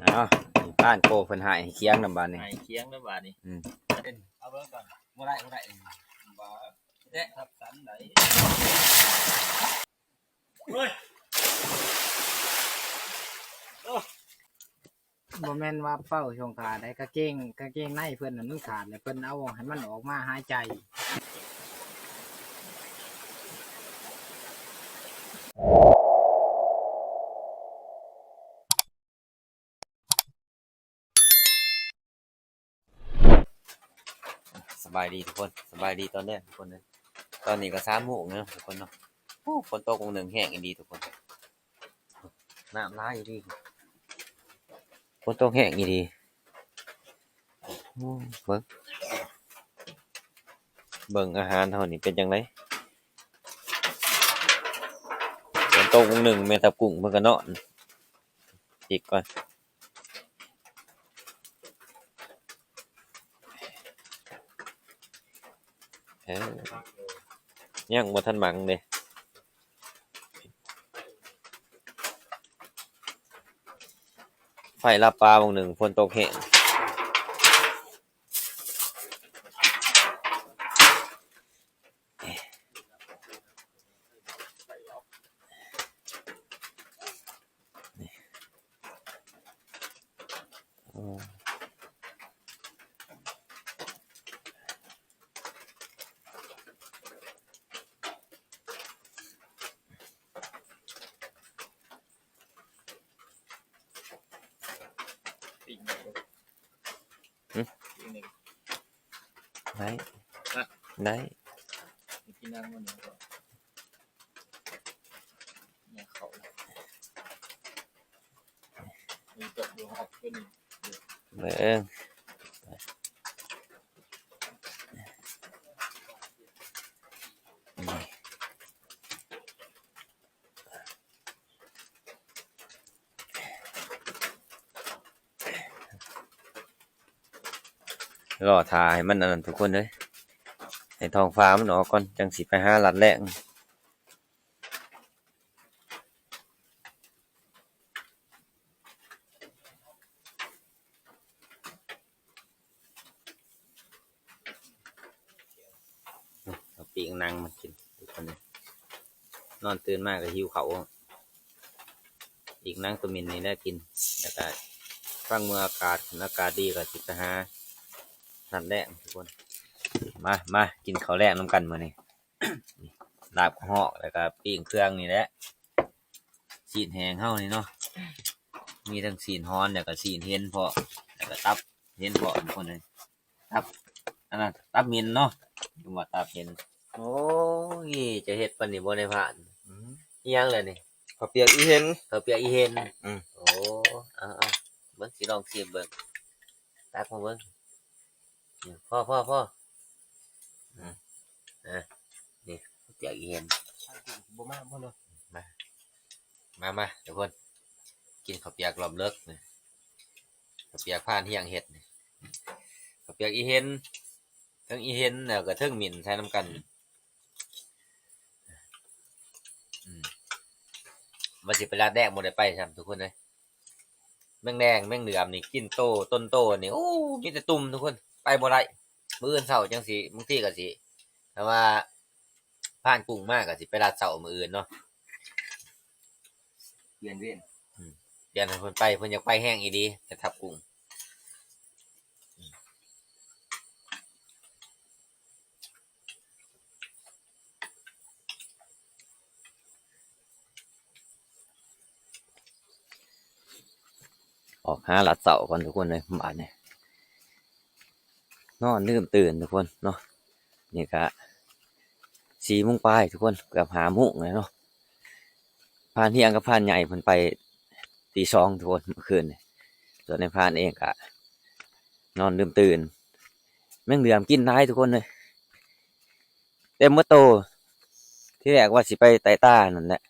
ອ້າວ ບ້ານໂກເພິ່ນໃຫ້ຄຽງນຳບາດນີ້ ໃຫ້ຄຽງນຳບາດນີ້ ອືມ ເອົາເບິ່ງກ່ອນ ບໍ່ໄດ້ ບໍ່ໄດ້ ບໍ່ ແຕະທັບສັນໄດ້ ໂອ້ຍ ໂອ້ ບໍ່ແມ່ນວ່າເປົ້າຊ່ວງຂາດໃດ ກາງເກງ ກາງເກງໃນເພິ່ນນັ້ນມັນຂາດ ແລ້ວເພິ່ນເອົາໃຫ້ມັນອອກມາຫາຍໃຈ. ສະບາຍດີທຸກຄົນ ສະບາຍດີຕອນແລງທຸກຄົນເດີ ຕອນນີ້ກໍສາມໂມງແລ້ວເນາະທຸກຄົນເນາະ ໂອ້ ຝົນຕົກວັງໜຶ່ງແຮງອີ່ຫຼີທຸກຄົນ ນ້ຳຫຼາຍອີ່ຫຼີ ຝົນຕົກແຮງອີ່ຫຼີ ໂອ້ ເບິ່ງ ເບິ່ງອາຫານເຮົານີ້ເປັນຈັ່ງໃດ ຝົນຕົກວັງໜຶ່ງແມ່ທັບກຸ້ງເພິ່ນກໍນອນອີກກ່ອນ. ເອີ ຍັງບໍ່ທັນໝັ້ງເດ້ ໄຟລາບປ່າໝ່ອງໜຶ່ງ ຝົນຕົກແຮງ. ໄດ້ ໄດ້ ເບິ່ງ ລໍຖ້າໃຫ້ມັນອັນນັ້ນທຸກຄົນເອີຍ ໃຫ້ທ້ອງຟ້າມັນອອກກ່ອນ ຈັ່ງຊິໄປຫາລັດແລ້ງ. ເອົາປີ້ງໜັງມາກິນທຸກຄົນເອີຍ ນອນຕື່ນມາກໍຫິວເຂົ້າ ປີ້ງໜັງໂຕເໝັນນີ້ແຫຼະກິນ ແລ້ວກໍຟັງເບິ່ງອາກາດ ຄັນອາກາດດີກໍຊິໄປຫານັດແລງທຸກຄົນ ມາ ມາກິນເຂົ້າແລງນຳກັນມື້ນີ້ ລາບກະຮອກ ແລ້ວກໍປີ້ງເຄື່ອງນີ້ແຫຼະ ຊີ້ນແຫ້ງເຮົານີ້ເນາະ ມີທັງຊີ້ນຮອນ ແລ້ວກໍຊີ້ນເຫັນພ້ອມ ແລ້ວກໍຕັບເຫັນພ້ອມ ທຸກຄົນເອີຍ ຕັບ ອັນນັ້ນຕັບເຫັນເນາະ ຈັ່ງວ່າຕັບເຫັນ ໂອ້ຍ ຈະເຮັດປານນີ້ບໍ່ນາຍພານ ອືມ ອີຫຍັງລະນີ້ ເຂົ້າປຽກອີເຫັນ ເຂົ້າປຽກອີເຫັນ ອືມ ໂອ້ ເອົາໆ ເບິ່ງ ຊິລອງຊີມເບິ່ງ ຕັກມາເບິ່ງ ພໍ ພໍ ພໍ ອືມ ອ່ະ ນີ້ເຂົ້າປຽກອີເຫັນ ບໍ່ມາບໍ່ເນາະ ມາ ມາ ມາ ທຸກຄົນ ກິນເຂົ້າປຽກລອບເລິກນີ້ ເຂົ້າປຽກພານຮຽງເຮັດນີ້ ເຂົ້າປຽກອີເຫັນ ເທິງອີເຫັນ ແລ້ວກໍເທິງໝິ່ນໃສ່ນຳກັນ ອືມ ວ່າຊິໄປລາດແດກບໍ່ໄດ້ໄປຊ້ຳທຸກຄົນເອີຍ ແມງແດງແມງເຫຼືອມນີ້ກິນໂຕ ຕົນໂຕນີ້ ໂອ້ ມີແຕ່ຕຸ່ມທຸກຄົນ ໄປບໍ່ໄດ້ ມື້ອື່ນເຊົ້າຈັ່ງຊິ ບາງທີກໍຊິ ຖ້າວ່າພານກຸ້ງມາກໍຊິໄປລາດເຊົ້າມື້ອື່ນເນາະ ປ່ຽນເວນ ອືມ ປ່ຽນໃຫ້ເພິ່ນໄປ ເພິ່ນຢາກໄປແຮງອີ່ຫຼີ ແມ່ທັບກຸ້ງ. ອອກຫາລັດເຊົ້າກ່ອນທຸກຄົນເອີຍ ບາດນີ້ ນອນລືມຕື່ນທຸກຄົນເນາະ ນີ້ກະສີ່ໂມງປາຍທຸກຄົນ ເກືອບຫ້າໂມງແລ້ວເນາະ ພານຮຽງກັບພານໃຫຍ່ເພິ່ນໄປຕີສອງທຸກຄົນ ມື້ຄືນນີ້ ສ່ວນນາຍພານເອງກະນອນລືມຕື່ນ ແມງເຫຼືອມກິນຫຼາຍທຸກຄົນເອີຍ ເຕັມໝົດໂຕ ທີແລກວ່າຊິໄປໄຕ່ຕານັ້ນແຫຼະ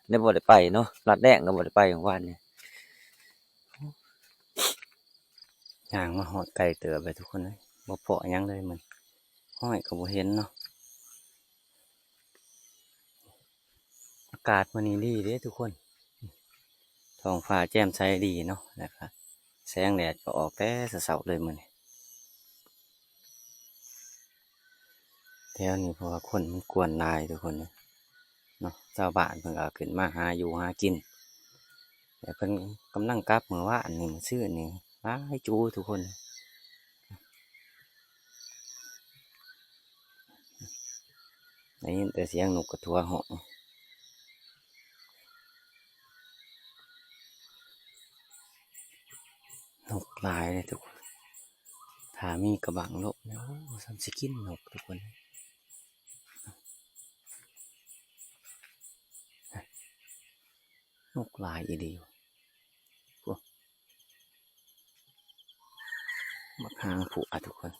ໄດ້ບໍ່ໄດ້ໄປເນາະ ລັດແດງກໍບໍ່ໄດ້ໄປວານນີ້ ຍ່າງມາຮອດໄກເຕີບແລ້ວທຸກຄົນເອີຍ ບໍ່ພໍ້ຫຍັງເລີຍມື້ ຫ້ອຍກໍບໍ່ເຫັນເນາະ ອາກາດມື້ນີ້ດີເດ້ທຸກຄົນ ທ້ອງຟ້າແຈ່ມໃສດີເນາະ ແລ້ວກະ ແສງແດດກໍອອກແຕ່ເຊົ້າໆເລີຍມື້ນີ້ ແຖວນີ້ ເພາະວ່າຄົນມັນກວນຫຼາຍທຸກຄົນເນາະ. ຊາວບ້ານເພິ່ນກໍຂຶ້ນມາຫາຢູ່ຫາກິນ ແຕ່ເພິ່ນກຳລັງກັບ ມື້ວານນີ້ ມື້ຊືນນີ້ ຫຼາຍຈູທຸກຄົນ. ໄດ້ຍິນແຕ່ສຽງນົກກະທົວຮ້ອງ. ນົກຫຼາຍເດ້ທຸກຄົນ. ຖ້າມີກະບັງລົມນີ້ ໂອ້ ສ່ຳຊິກິນນົກທຸກຄົນ. ນົກຫຼາຍອີ່ຫຼີ. ໂອ້ ບັກຫາງຜວດທຸກຄົນ.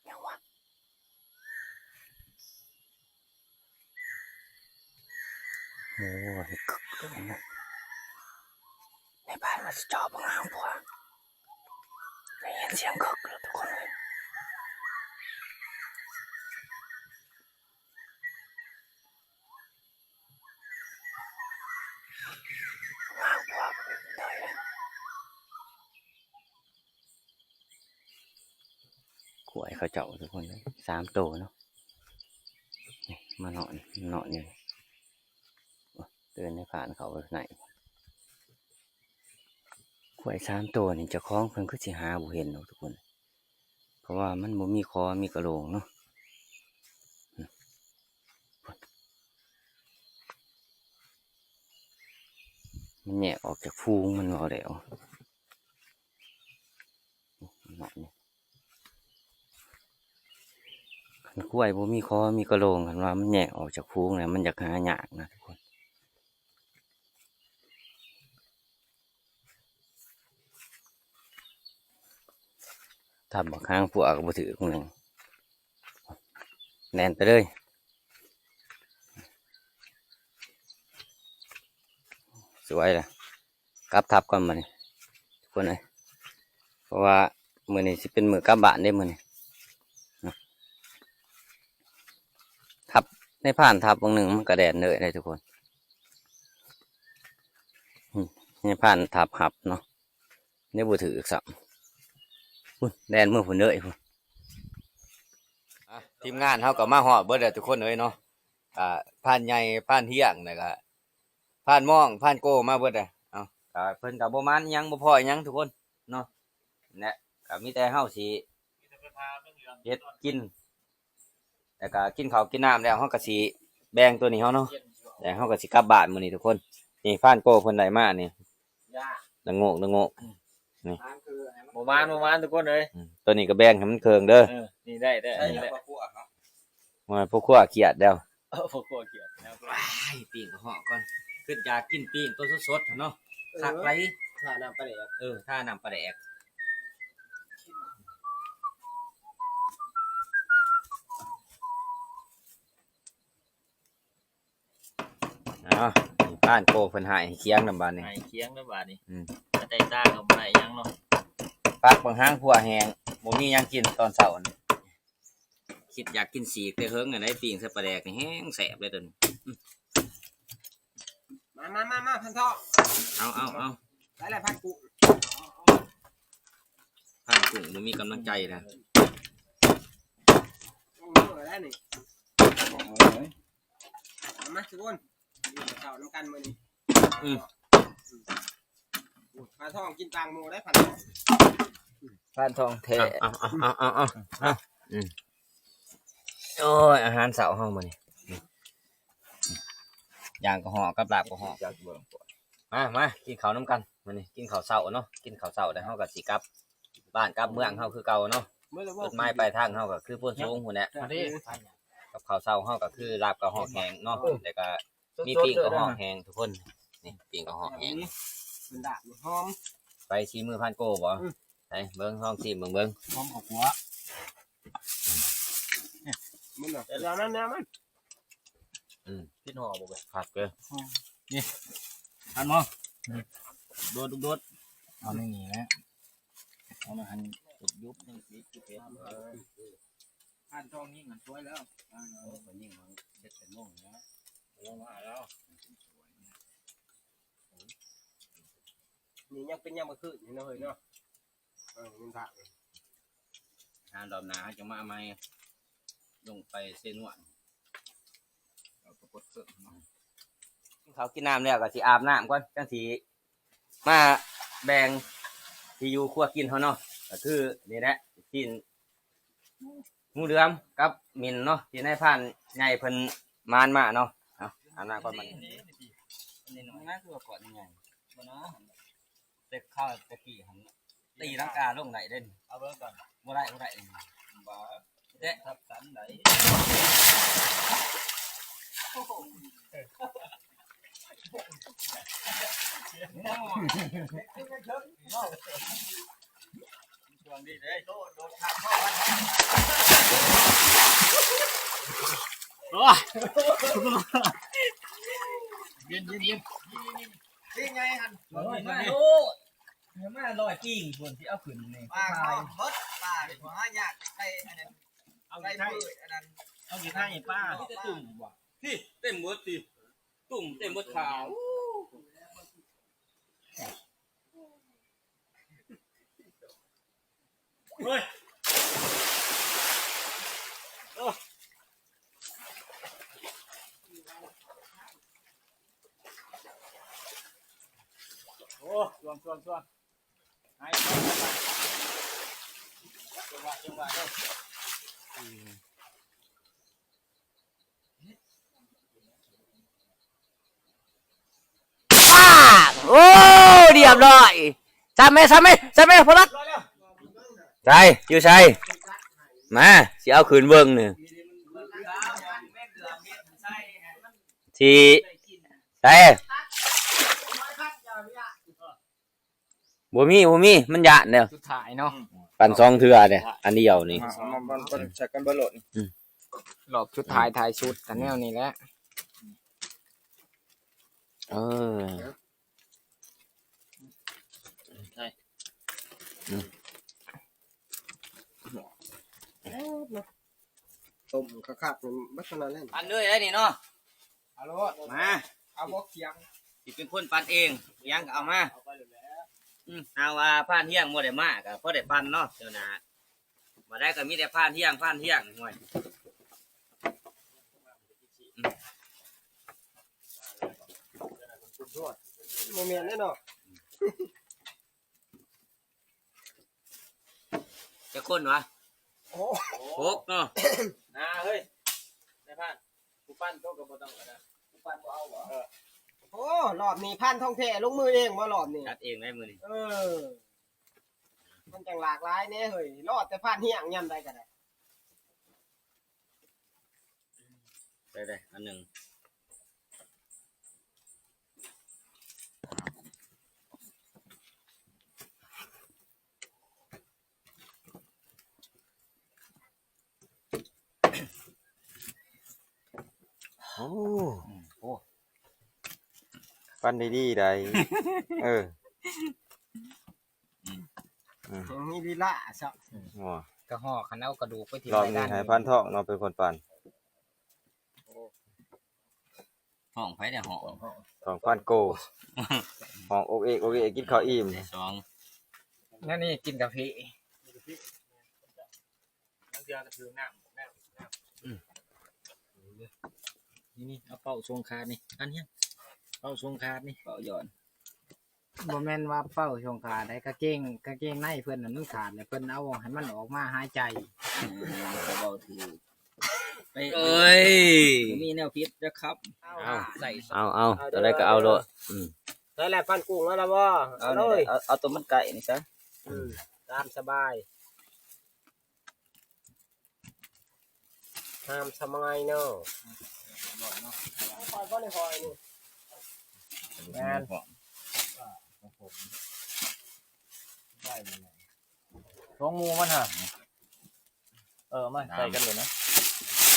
ຫຍັງວະ? ໂອ້ ເຮັດຄຶກເລີຍນະ. ໃນບ້ານມັນຊິເຈາະບັກຫາງຜວດ. ໄດ້ຍິນສຽງຄຶກແລ້ວທຸກຄົນເອີຍ. ຄວາຍເຂົາເຈົ້າທຸກຄົນເອີຍ ສາມໂຕເນາະ. ນີ້ມານອນ ມານອນຢູ່ ເດີນໃນຜ່ານເຂົ້າໄປໃນ. ຄວາຍສາມໂຕນີ້ ເຈົ້າຂອງເພິ່ນຄືຊິຫາບໍ່ເຫັນດອກທຸກຄົນ ເພາະວ່າມັນບໍ່ມີຄໍມີກະໂຫຼງເນາະ. ມັນແຍກອອກຈາກຝູງມັນເວົ້າແລ້ວ. ຄັນຄວາຍບໍ່ມີຄໍມີກະໂຫຼງ ຄັນວ່າມັນແຍກອອກຈາກຝູງແລ້ວ ມັນຢາກຫາຍາກນະທຸກຄົນ. ທັບບັກຫາງພວກກໍບໍ່ຖືກໜຶ່ງ ແລ່ນໄປເລີຍ. ສວຍລະ ກັບທັບກ່ອນບັດນີ້ທຸກຄົນເອີຍ ເພາະວ່າມື້ນີ້ຊິເປັນມື້ກັບບ້ານເດ້ມື້ນີ້. ທັບ ໃນຜ່ານທັບບາງໜຶ່ງ ມັນກໍແລ່ນເລີຍເດ້ທຸກຄົນ. ໃນຜ່ານທັບຮັບເນາະ ຍັງບໍ່ຖືກຊ້ຳ. ພຸ້ນ ແລ່ນເມືອພຸ້ນເລີຍພຸ້ນ. ອ່ະ ທີມງານເຮົາກໍມາຮອດເບິດແລ້ວທຸກຄົນເອີຍເນາະ. ອ່າ ພານໃຫຍ່ ພານທ່ຽງ ແລ້ວກໍພານມອງ ພານໂກ ມາເບິດແລ້ວ. ເອົາ ກໍເພິ່ນກໍບໍ່ມາຫຍັງ ບໍ່ພໍຫຍັງທຸກຄົນເນາະ. ແຫຼະ ກໍມີແຕ່ເຮົາຊິເຮັດກິນ ແລ້ວກໍກິນເຂົ້າກິນນ້ຳແລ້ວ ເຮົາກໍຊິແບ່ງຕົວນີ້ເຮົາເນາະ ແລ້ວເຮົາກໍຊິກັບບ້ານມື້ນີ້ທຸກຄົນ. ນີ້ພານໂກເພິ່ນໄດ້ມານີ້ ລະໂງກ ລະໂງກ ນີ້ ບໍ່ມານ ບໍ່ມານທຸກຄົນເອີຍ. ອືມ ຕົວນີ້ກໍແບ່ງໃຫ້ມັນເຄິ່ງເດີ. ເອີ ນີ້ໄດ້ ໄດ້ ນີ້ແຫຼະ ໂອ້ຍ ພໍ່ຄົວຄຽດແລ້ວ. ເອີ ພໍ່ຄົວຄຽດແລ້ວ. ວ້າຍ ປີ້ງກະເຫາະກ່ອນ ຄິດຢາກກິນປີ້ງຕົວສົດໆເນາະ. ເອີ ຄັກໄປ ຖ້ານ້ຳປາແດກ. ເອີ ຖ້ານ້ຳປາແດກ. ອ້າວ ນີ້ພານໂກເພິ່ນໃຫ້ຄຽງນຳບາດນີ້ ໃຫ້ຄຽງນຳບາດນີ້. ອືມ ໃສ່ຕາກໍບໍ່ໄດ້ຫຍັງເນາະ. ພັກບັກຫາງພົວແຫ້ງ ບໍ່ມີຫຍັງກິນຕອນເຊົ້ານີ້. ຄິດຢາກກິນສີກແຕ່ເຫິງອັນໃດ ປີ້ງໃສ່ປາແດກນີ້ແຮງແຊບເລີຍຕົວນີ້. ອືມ ມາ ມາ ມາ ມາ ພັນທອງ. ເອົາ ເອົາ ເອົາ ໄດ້ແລ້ວ ພັນກຸ້ງ ພັນກຸ້ງບໍ່ມີກຳລັງໃຈນະ. ເອົາແລ້ວນີ້ ເອົາມາທຸກຄົນ ກິນເຂົ້ານຳກັນມື້ນີ້. ອືມ ພັນທອງກິນຕ່າງໝູ່ໄດ້ ພັນທອງ ພັນທອງແທ້. ເອົາ ເອົາ ເອົາ ເອົາ ເອົາ ເອົາ ອືມ ໂອ້ຍ ອາຫານເຊົ້າເຮົາມື້ນີ້ ອືມ ຍ່າງກະເຫາະກັບລາບກະເຫາະ. ມາ ມາ ກິນເຂົ້ານຳກັນມື້ນີ້ ກິນເຂົ້າເຊົ້າເນາະ ກິນເຂົ້າເຊົ້າແລ້ວເຮົາກໍຊິກັບບ້ານກັບເມືອງເຮົາຄືເກົ່າເນາະ. ຈຸດໝາຍປາຍທາງເຮົາກໍຄືໂພນສູງພຸ້ນແຫຼະ. ກັບເຂົ້າເຊົ້າເຮົາກໍຄືລາບກະເຫາະແຫ້ງເນາະ ແລ້ວກໍ ມີປີ້ງກະຮອກແຫ້ງທຸກຄົນ. ນີ້ປີ້ງກະຮອກແຫ້ງ ເປັນດາບນີ້ຫອມ. ໄປຊີມືພານໂກບໍ່? ອືມ ໄປເບິ່ງ ລອງຊີມເບິ່ງ ເບິ່ງ ຫອມເຂົ້າຂົ້ວ. ມັນນະ ແນວມັນ ແນວມັນ. ອືມ ກິນຫອມບໍ່? ຄັກເດີ. ນີ້ ທັນບໍ່? ອືມ ໂດດ ໂດດ ເອົາໃນນີ້ແຫຼະ ເອົາມາຫັ້ນ ຍຸບ ຍັງຊິເປັດ. ທ່ານຕ້ອງຍິງມັນຊ່ວຍແລ້ວ ເອີ ຍິງມັນເຮັດເປັນໂມງແລ້ວ. ນີ້ຍັງເປັນຍາມກາງຄືນຢູ່ເນາະເຮີຍເນາະ. ເອີ ມັນພະ ຫາດອມໜ້າເຮົາຈະມາໃໝ່ ລົງໄປເຊນວນ ເອົາປາກົດເພີ່ມເນາະ. ກິນເຂົ້າກິນນ້ຳແລ້ວກໍຊິອາບນ້ຳກ່ອນ ຈັ່ງຊິມາແບ່ງທີ່ຢູ່ຄົວກິນເຮົາເນາະ. ກໍຄືນີ້ແຫຼະ ຊີ້ນ ໝູເຫຼືອມກັບໝິ່ນເນາະ ທີ່ນາຍພານໃຫຍ່ເພິ່ນໝານມາເນາະ. ເອົາ ອາບນ້ຳກ່ອນບັດນີ້. ນີ້ນ້ອຍນະ ຄືວ່າກ້ອນໃຫຍ່ ບໍ່ນະ ແຕ່ຄາວແຕ່ກີ້ຫັ້ນ ຕີລັງກາລົງໄດ້ເດ້. ເອົາເບິ່ງກ່ອນ ບໍ່ໄດ້ ບໍ່ໄດ້ ບໍ່ ເດ້ ທັບສັນໄດ້. ໂອ້ຍ ເຢັນໆໆ ນີ້ໄງຫັ້ນ ໂອ້ຍ ມາໂລດ ມາຮ້ອຍປີພຸ້ນ ຊິເອົາຂຶ້ນນີ້ ປາ ປາ ເບິດ ປານີ້ບໍ່ຫາຍາກ ໄດ້ອັນນັ້ນ ເອົາໄດ້ ໄດ້ ເອົາຢູ່ໄທ ປາ ມີແຕ່ຕຸ່ມບໍ່ ນີ້ເຕັມເບິດຕິ ຕຸ່ມເຕັມເບິດຂາ. ເຮີ້ຍ ໂອ້ ໂອ້ ຊ່ວງ ຊ່ວງ ຊ່ວງ ໃຫ້ ຈັງຫວະ ຈັງຫວະເດີ. ປ້າ! ໂອ້ ຮຽບຮ້ອຍ. ຊ້ຳແມ່ ຊ້ຳແມ່ ຊ້ຳແມ່ ພໍ່ລັດ. ໃສ ຢູ່ໃສ? ມາ ຊິເອົາຂຶ້ນເບິ່ງນີ້ ຊິ ໃສ? ບໍ່ມີ ບໍ່ມີ ມັນຢ້ານແລ້ວ. ສຸດທ້າຍເນາະ ປັ່ນສອງເທື່ອເດ້ ອັນດຽວນີ້ ມາ ມາ ມາ ມາໃສ່ກັນເບິດໂລດນີ້. ອືມ ຮອບສຸດທ້າຍ ທ້າຍສຸດກໍແນວນີ້ແຫຼະ. ເອີ ໃສ່ ອືມ ຕົ້ມຄັກໆ ມັນບັດເທົ່ານັ້ນແຫຼະ ອັນເລີຍໄດ້ນີ້ເນາະ. ເອົາໂລດ ມາ ເອົາບໍ່ຂຽງ ຊິເປັນຄົນປັ່ນເອງ ຂຽງກໍເອົາມາ. ເອົາໄປໂລດແຫຼະ. ອືມ ຫາວ່າພານຮຽງບໍ່ໄດ້ມາ ກໍພໍໄດ້ປັ່ນເນາະ ເຈົ້າໜ້າ ບໍ່ໄດ້ກໍມີແຕ່ພານຮຽງ ພານຮຽງ ຫ້ວຍ. ອືມ ບໍ່ແມ່ນແນ່ເນາະ. ຈັກຄົນວະ? ໂອ້ ຫົກເນາະ. ນາເຮີ້ຍ ນາຍພານ ຜູ້ປັ່ນໂຕກໍບໍ່ຕ້ອງອັນນັ້ນ ຜູ້ປັ່ນບໍ່ເອົາບໍ່? ເອີ ໂອ້ ຮອບນີ້ພານທອງແທ້ລົງມືເອງບໍ່ ຮອບນີ້? ຈັດເອງໄດ້ມື້ນີ້. ເອີ ມັນຈັ່ງຫຼາກຫຼາຍແດ່ເຮີ້ຍ ຮອດແຕ່ພານຮຽງຍາມໃດກໍໄດ້. ໄດ້ໆ ອັນໜຶ່ງ. ໂອ້ ໂອ້ ປັ່ນດີໆ ໄດ໋. ເອີ ອືມ ອືມ ຍັງມີລີລາຊະ. ໂອ້ ກະຫອກ ຄັນເອົາກະດູກໄປຖິ້ມ ລອບນີ້ໃຫ້ພານທອງເນາະ ເປັນຄົນປັ່ນ. ໂອ້ ທ້ອງໃຜໄດ້ຮ້ອງ? ທ້ອງປານໂກ ຮ້ອງໂອກເອກໂອກເອກ ກິນເຂົ້າອີ່ມ. ສອງ ແນວນີ້ກິນກາເຟ ລາງເທື່ອກໍຖືກນ້ຳ ນ້ຳ ນ້ຳ. ອືມ ນີ້ໆ ເອົາເປົາຊົງຂາດນີ້ ອັນຫຍັງ ເປົາຊົງຂາດນີ້ ເປົາຍ້ອນ. ບໍ່ແມ່ນວ່າເປົາຊົງຂາດໃດ໋ ກາງເກງ ກາງເກງໃນເພິ່ນນັ້ນມັນຂາດແລ້ວ ເພິ່ນເອົາໃຫ້ມັນອອກມາຫາຍໃຈ. ອືມ ກໍເວົ້າຖືກ. ເອີຍ ບໍ່ມີແນວຜິດເດີຄັບ. ເອົາ ເອົາ ໃສ່ ເອົາ ເອົາ ເອົາ ຕົວໃດກໍເອົາໂລດ. ອືມ ໃສ່ແລ້ວ ພັນກຸ້ງເອົາລະບໍ່? ເອົາເລີຍ ເອົາ ເອົາຕົວມັນໃກ້ນີ້ຊະ. ອືມ ຕາມສະບາຍ. ຕາມສະບາຍເນາະ. ຂ້ອຍບໍ່ໄດ້ຫອຍນີ້ ແມ່ນ ຂອງຜົມ ໄດ້ມັນ ຂອງໝູ່ມັນຫະ. ເອີ ມາໃສ່ກັນໂລດນະ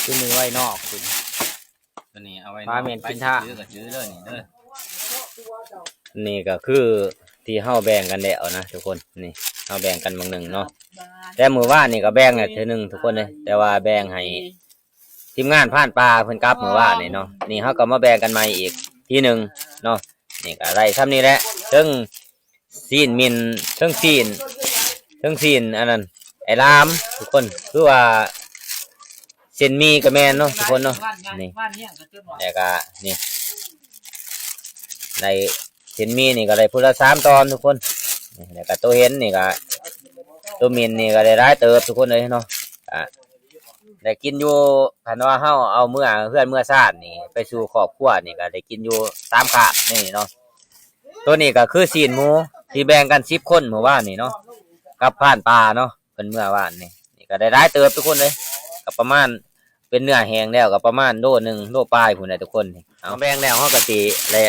ຄືມືໄວ້ນອກ ຕົວນີ້ເອົາໄວ້ ມາແມ່ນກິນທາ ຊື້ກໍຊື້ເດີນີ້ເດີ. ນີ້ກໍຄືທີ່ເຮົາແບ່ງກັນແລ້ວນະທຸກຄົນ ນີ້ເຮົາແບ່ງກັນໝ່ອງໜຶ່ງເນາະ ແຕ່ມື້ວານນີ້ກໍແບ່ງແລ້ວເທື່ອໜຶ່ງທຸກຄົນເດ້ ແຕ່ວ່າແບ່ງໃຫ້ ທີມງານພານປ່າເພິ່ນກັບມື້ວານນີ້ເນາະ. ນີ້ເຮົາກໍມາແບ່ງກັນໃໝ່ອີກທີໜຶ່ງເນາະ. ນີ້ກໍໄດ້ຊ່ຳນີ້ແຫຼະ ເທິງຊີ້ນໝິ່ນ ເທິງຊີ້ນ ເທິງຊີ້ນອັນນັ້ນ ໄອ້ລາມ ທຸກຄົນ ຄືວ່າເສັ້ນໝີ່ກໍແມ່ນເນາະ ທຸກຄົນເນາະ. ນີ້ ແລ້ວກໍນີ້ ໄດ້ເສັ້ນໝີ່ນີ້ກໍໄດ້ຜູ້ລະສາມຕອນ ທຸກຄົນ. ນີ້ ແລ້ວກໍໂຕເຫັນນີ້ກໍ ໂຕໝິ່ນນີ້ກໍໄດ້ຫຼາຍເຕີບ ທຸກຄົນເອີຍເນາະ. ກະ ໄດ້ກິນຢູ່ ຄັນວ່າເຮົາເອົາເມືອເຮືອນເມືອຊານນີ້ໄປສູ່ຄອບຄົວນີ້ ກໍໄດ້ກິນຢູ່ສາມຄາບນີ້ເນາະ. ໂຕນີ້ກໍຄືຊີ້ນໝູທີ່ແບ່ງກັນສິບຄົນມື້ວານນີ້ເນາະ ກັບພານປ່າເນາະ ເພິ່ນເມືອວານນີ້. ນີ້ກໍໄດ້ຫຼາຍເຕີບ ທຸກຄົນເອີຍ ກໍປະມານ ເປັນເນື້ອແຫ້ງແລ້ວກໍປະມານໂລໜຶ່ງ ໂລປາຍພຸ້ນແຫຼະ ທຸກຄົນ. ເອົາ ແບ່ງແລ້ວເຮົາກໍຊິແລ່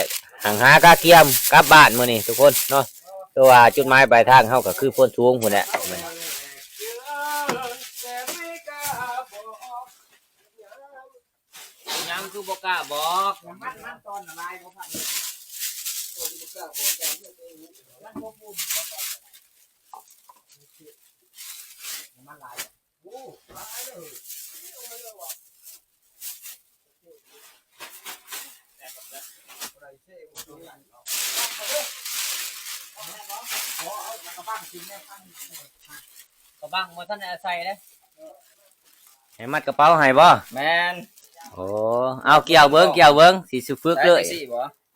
ຫາກະກຽມກັບບ້ານມື້ນີ້ ທຸກຄົນເນາະ. ຄືວ່າຈຸດໝາຍປາຍທາງເຮົາກໍຄືໂພນສູງພຸ້ນແຫຼະ. ເປັນຫຍັງຄືບໍ່ກ້າບອກ? ນ້ຳມັນ ນ້ຳມັນຕອນລະລາຍບໍ່ທັນ ບໍ່ກ້າບອກ ຢ້ານເລື່ອດເອງ ມັນບໍ່ປຸ້ມບໍ່ຕອນລະລາຍ ນ້ຳມັນຫຼາຍບໍ່? ໂອ້ ຫຼາຍເລີຍ ກະບັ້ງບໍ່ທັນໄດ້ໃສ່ເດ້. ໃຫ້ມັດກະເປົາໃຫ້ບໍ່? ແມ່ນ. ໂອ້ ເອົາກ່ຽວເບິ່ງ ກ່ຽວເບິ່ງ ຊິຝຶກເລີຍ.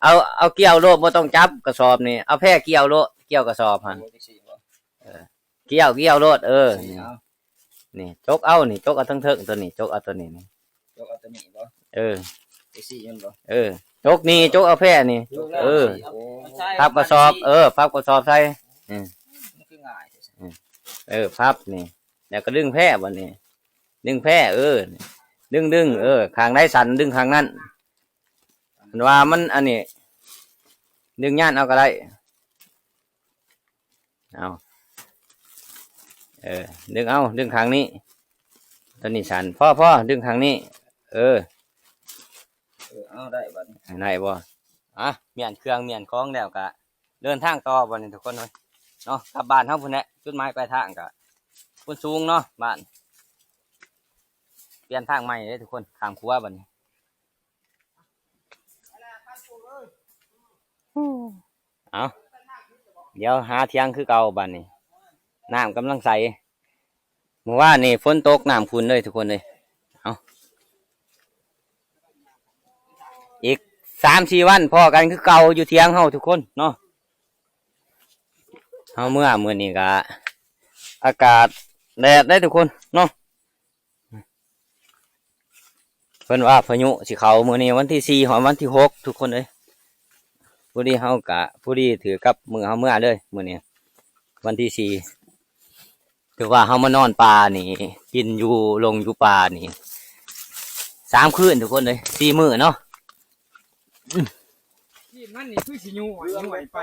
ເອົາ ເອົາກ່ຽວໂລດ ບໍ່ຕ້ອງຈັບກະສອບນີ້ ເອົາແພກ່ຽວໂລດ ກ່ຽວກະສອບຫັ້ນ. ເອີ ກ່ຽວ ກ່ຽວໂລດ ເອີ ນີ້ ນີ້ ຈົກເອົານີ້ ຈົກເອົາເທິງໆ ໂຕນີ້ ຈົກເອົາໂຕນີ້ນີ້ ຈົກເອົາໂຕນີ້ບໍ່? ເອີ ຈັ່ງຊີ້ແມ່ນບໍ່? ເອີ ຈົກນີ້ ຈົກເອົາແພນີ້ ເອີ ພັບກະສອບ ເອີ ພັບກະສອບໃສ່ ເອີ ມັນຄືງ່າຍແທ້ ເອີ ພັບນີ້ ແລ້ວກໍດຶງແພບັດນີ້ ດຶງແພ ເອີ ດຶງ ດຶງ ເອີ ຂ້າງໃດສັ່ນດຶງຂ້າງນັ້ນ ຄັນວ່າມັນອັນນີ້ ດຶງຍານເອົາກໍໄດ້. ເອົາ ເອີ ດຶງເອົາ ດຶງຂ້າງນີ້ ໂຕນີ້ສັ່ນ ພໍ ພໍ ດຶງຂ້າງນີ້ ເອີ ເອີ ເອົາ ໄດ້ບັດນີ້ ໄດ້ບໍ່? ອ່ະ ມ້ຽນເຄື່ອງມ້ຽນຂອງແລ້ວກະເດີນທາງຕໍ່ບັດນີ້ ທຸກຄົນເອີຍເນາະ ກັບບ້ານເຮົາພຸ້ນແຫຼະ. ຈຸດໝາຍປາຍທາງກະພຸ້ນສູງເນາະ ບ້ານ ປ່ຽນທາງໃໝ່ເດ້ ທຸກຄົນ ຂ້າມຂົວບັດນີ້. ເອົາ ດຽວຫາຖຽງຄືເກົ່າບັດນີ້ ນ້ຳກຳລັງໃສ ມື້ວານນີ້ຝົນຕົກນ້ຳຂຸ່ນເລີຍ ທຸກຄົນເອີຍ. ເອົາ ອີກສາມສີ່ວັນພໍ້ກັນຄືເກົ່າຢູ່ຖຽງເຮົາ ທຸກຄົນເນາະ. ເຮົາເມືອມື້ນີ້ກະອາກາດແດດເດ້ ທຸກຄົນເນາະ. ເພິ່ນວ່າພາຍຸຊິເຂົ້າມື້ນີ້ວັນທີສີ່ຮອດວັນທີຫົກ ທຸກຄົນເອີຍ. ພໍດີເຮົາກະ ພໍດີຖືກກັບມື້ເຮົາເມືອເລີຍມື້ນີ້ ວັນທີສີ່ ຖືວ່າເຮົາມານອນປ່ານີ້ ກິນຢູ່ລົງຢູ່ປ່ານີ້ສາມຄືນ ທຸກຄົນເອີຍ ສີ່ມື້ເນາະ. ຊີ້ນມັນນີ້ຄືຊິຫຍ້ວຍ ຫຍ້ວຍໄປ.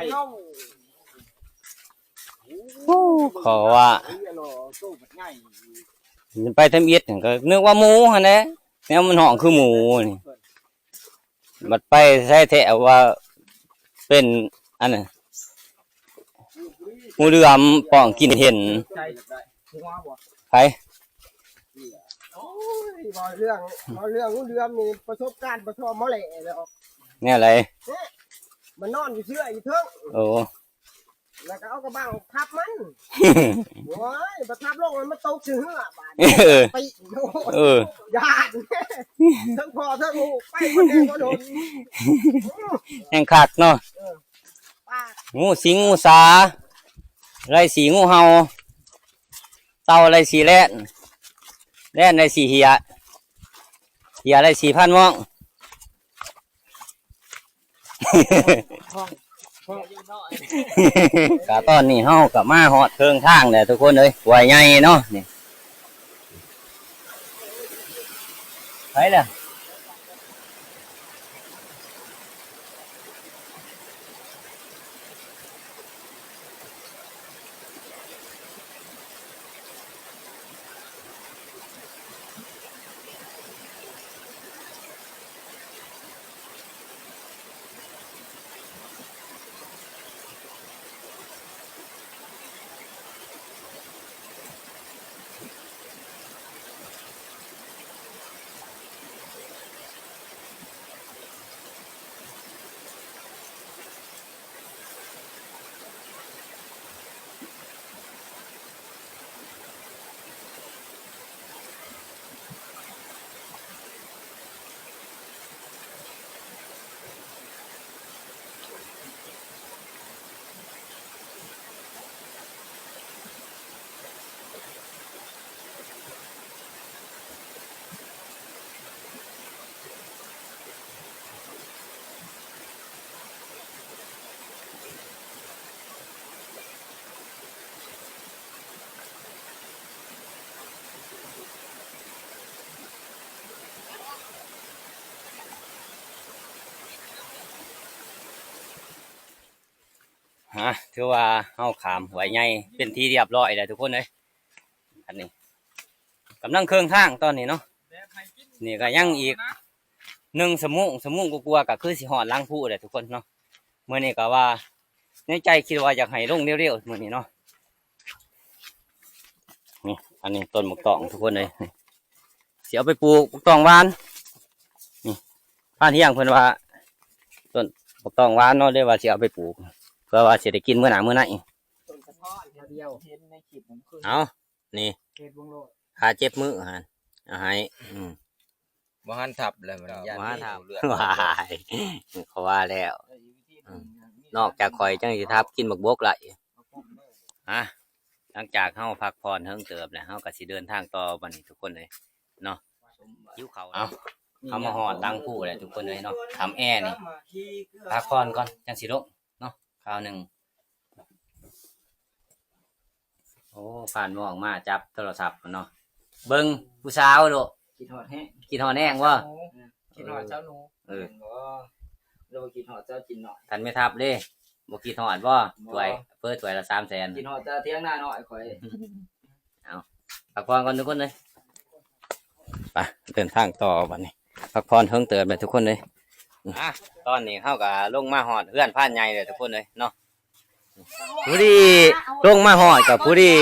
ໂອ້ ຂໍວ່າ ໂຕບັກໃຫຍ່ ໄປທຳອິດຫັ້ນກໍນຶກວ່າໝູຫັ້ນແຫຼະ ແນວມັນຮ້ອງຄືໝູນີ້ ບັດໄປໃສແທ້ວ່າເປັນອັນນັ້ນ ງູເຫຼືອມປ່ອງກິນເຫັນ. ໃສ່ຫົວບໍ່? ໃຜ? ໂອ້ຍ ເວົ້າເລື່ອງ ເວົ້າເລື່ອງງູເຫຼືອມນີ້ປະສົບການປະຊອມໝໍແຫຼະແລ້ວ. ແນວໃດ? ເອີ ມັນນອນຢູ່ເຊື່ອຢູ່ເທິງ. ໂອ້ ແລ້ວກໍເອົາກະບັ້ງທັບມັນ. ໂອ້ຍ ບັດທັບລົງມັນຕົກໃສ່ເຮືອບາດນີ້. ເອີ ເອີ ຢ້ານ ທັງພໍ່ທັງລູກໄປບໍ່ໄດ້ບໍ່ດົນ ແຮງຄັກເນາະ. ເອີ ປາກ ງູສິງ ງູສາ ໄລ່ສີງູເຫົ່າ ເຕົ່າໄລ່ສີແລນ ແລນໄລ່ສີເຫຍ ເຫຍໄລ່ສີພານມອງ. ກະຕອນນີ້ເຮົາກະມາຮອດເຄິ່ງທາງແລ້ວທຸກຄົນເອີຍ ຫ້ວຍໃຫຍ່ເນາະນີ້ ໄປແລ້ວ. ຮະ ຖືວ່າເຮົາຂ້າມຫ້ວຍໃຫຍ່ເປັນທີ່ຮຽບຮ້ອຍແລ້ວທຸກຄົນເອີຍ. ອັນນີ້ກຳລັງເຄິ່ງທາງຕອນນີ້ເນາະ. ນີ້ກໍຍັງອີກໜຶ່ງຊົ່ວໂມງ ຊົ່ວໂມງກວ່າໆ ກໍຄືຊິຮອດຫຼັງພູແລ້ວທຸກຄົນເນາະ. ມື້ນີ້ກໍວ່າໃນໃຈຄິດວ່າຢາກໃຫ້ລົງເລັວໆ ມື້ນີ້ເນາະ. ນີ້ ອັນນີ້ຕົ້ນບັກຕອງທຸກຄົນເອີຍ ນີ້ ຊິເອົາໄປປູກບັກຕອງຫວານ. ນີ້ ພານຮຽງເພິ່ນວ່າຕົ້ນບັກຕອງຫວານເນາະ ເລີຍວ່າຊິເອົາໄປປູກ ເພື່ອວ່າຊິໄດ້ກິນມື້ໜ້າມື້ໃນ. ຕົ້ນສະທ້ອນແຖວດຽວ ເຫັນໃນຄລິບ ເອົາ ນີ້ ເຮັດເບິ່ງໂລດ ຖ້າເຈັບມືຫັ້ນ ເອົາໃຫ້ ອືມ ບໍ່ທັນທັບແລ້ວ ບໍ່ທັນທັບ ເລືອດ ວ້າຍ ເຂົາວ່າແລ້ວ ນອກຈາກຂ້ອຍຈັ່ງຊິທັບກິນບັກບົກໄດ້. ຮະ ຫຼັງຈາກເຮົາພັກຜ່ອນເຫິງເຕີບແລ້ວ ເຮົາກໍຊິເດີນທາງຕໍ່ບັດນີ້ທຸກຄົນເອີຍເນາະ. ຫິວເຂົ້າ ເອົາ ເຮົາມາຮອດຫຼັງພູແລ້ວທຸກຄົນເອີຍເນາະ. ທຳແອນີ້ ພັກຜ່ອນກ່ອນ ຈັ່ງຊິລົງເນາະ ຄາວໜຶ່ງ. ໂອ້ ຜ່ານມອງມາຈັບໂທລະສັບເນາະ ເບິ່ງຜູ້ສາວໂລດ. ຄິດຮອດແຮງ ຄິດຮອດແຮງບໍ່? ຄິດຮອດສາວໜູ ເອີ ແມ່ນບໍ່? ຫຼືວ່າຄິດຮອດສາວຈີນນ້ອຍ? ຄັນແມ່ທັບເດ້ ບໍ່ຄິດຮອດບໍ່? ບໍ່ ຖ້ວຍ ເປີດຖ້ວຍລະສາມແສນ ຄິດຮອດແຕ່ຖຽງນານ້ອຍຂ້ອຍ. ເອົາ ພັກຜ່ອນກ່ອນທຸກຄົນເອີຍ ໄປເດີນທາງຕໍ່ບັດນີ້. ພັກຜ່ອນເຖິງເຕີບແລ້ວທຸກຄົນເອີຍ. ອ່ະ ຕອນນີ້ເຮົາກໍລົງມາຮອດເຮືອນພານໃຫຍ່ແລ້ວທຸກຄົນເອີຍເນາະ. ພໍດີລົງມາຮອດກໍພໍດີ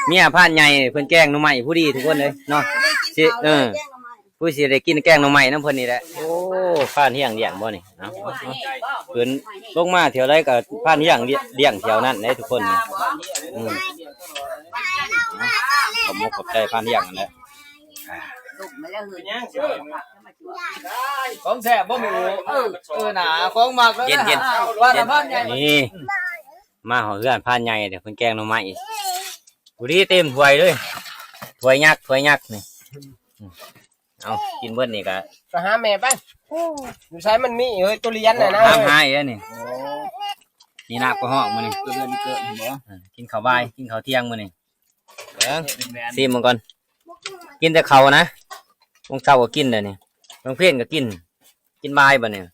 ເມຍພານໃຫຍ່ເພິ່ນແກງໜໍ່ໄມ້ພໍດີທຸກຄົນເອີຍເນາະ. ຊິ ເອີ ຜູ້ຊິໄດ້ກິນແກງໜໍ່ໄມ້ນຳເພິ່ນນີ້ແຫຼະ. ໂອ້ ພານຮຽງລ້ຽງບໍ່ນີ້ເນາະ. ຂຶ້ນລົງມາແຖວໃດກໍພານຮຽງລ້ຽງແຖວນັ້ນເດ້ທຸກຄົນ. ອືມ ຂອບອົກຂອບໃຈພານຮຽງຫັ້ນແຫຼະ. ຂອງແຊບບໍ່ແມ່ນ? ເອີ ເອີ ໜ້າ ຂອງມັກເລີຍ ເຢັນໆ ວ່າແຕ່ພານໃຫຍ່. ນີ້ ມາຮອດເຮືອນພານໃຫຍ່ເດ້ ເພິ່ນແກງໜໍ່ໄມ້ ພໍດີເຕັມຖ້ວຍເລີຍ ຖ້ວຍຍັກ ຖ້ວຍຍັກນີ້. ເອົາ ກິນເບິດນີ້ກໍ ໄປຫາແມ່ໄປ. ຢູ່ໃສມັນມີເອີຍ ທຸລຽນນະ ຕາມຫາອີກແລ້ວນີ້. ໂອ້ ນີ້ນາກະຮອກມື້ນີ້ ເອີ ກິນເຂົ້າບ່າຍ ກິນເຂົ້າທ່ຽງມື້ນີ້. ເບິ່ງ ຊີມເບິ່ງກ່ອນ ກິນແຕ່ເຂົ້ານະ ໂມງເຊົ້າກໍກິນແລ້ວນີ້ ກາງເພັນກໍກິນ ກິນບ່າຍບັດນີ້. ເ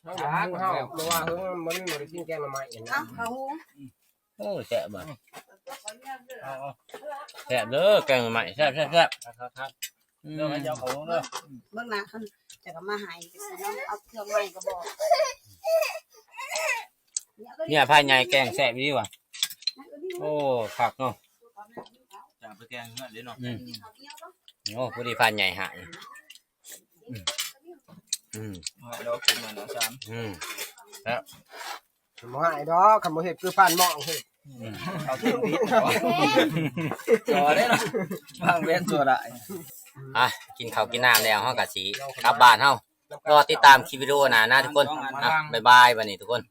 ຮົາ ເຮົາ ເພາະວ່າເຮົາບໍ່ໄດ້ກິນແກງໜໍ່ໄມ້ນະ. ເອົາເຂົ້າຫຸງ ໂອ້ ແຊບບໍ່? ເອົາໆ ແຊບເດີ ແກງໜໍ່ໄມ້ ແຊບໆໆ. ອືມ ເດີ ເອົາເຂົ້າຫຸງເດີ ເບິ່ງໜ້າເພິ່ນ ຈະກໍມາໃຫ້ ເອົາເຄື່ອງໃໝ່ກໍບອກ. ເມຍພານໃຫຍ່ແກງແຊບອີ່ຫຼີວ່າ. ໂອ້ ຄັກເນາະ ຈະໄປແກງເຮືອນເດ້ເນາະ. ອືມ ໂອ້ ພໍດີພານໃຫຍ່ໃຫ້. ອືມ ອືມ ດອກກິນມາແລ້ວສາມ. ອືມ ແຊບ ບໍ່ໃຫ້ດອກ ຄັນບໍ່ເຮັດຄືພານໝໍ້ເຮັດ. ອືມ ເຂົາກິນຜິດ ຕໍ່ເດ້ເນາະ ວາງແຜນຊົ່ວຮ້າຍ. ອ່ະ ກິນເຂົ້າກິນນ້ຳແລ້ວ ເຮົາກໍຊິກັບບ້ານເຮົາ. ລໍຕິດຕາມຄລິບວິດີໂອໜ້ານະທຸກຄົນ. ອ່ະ ບາຍບາຍບັດນີ້ທຸກຄົນ.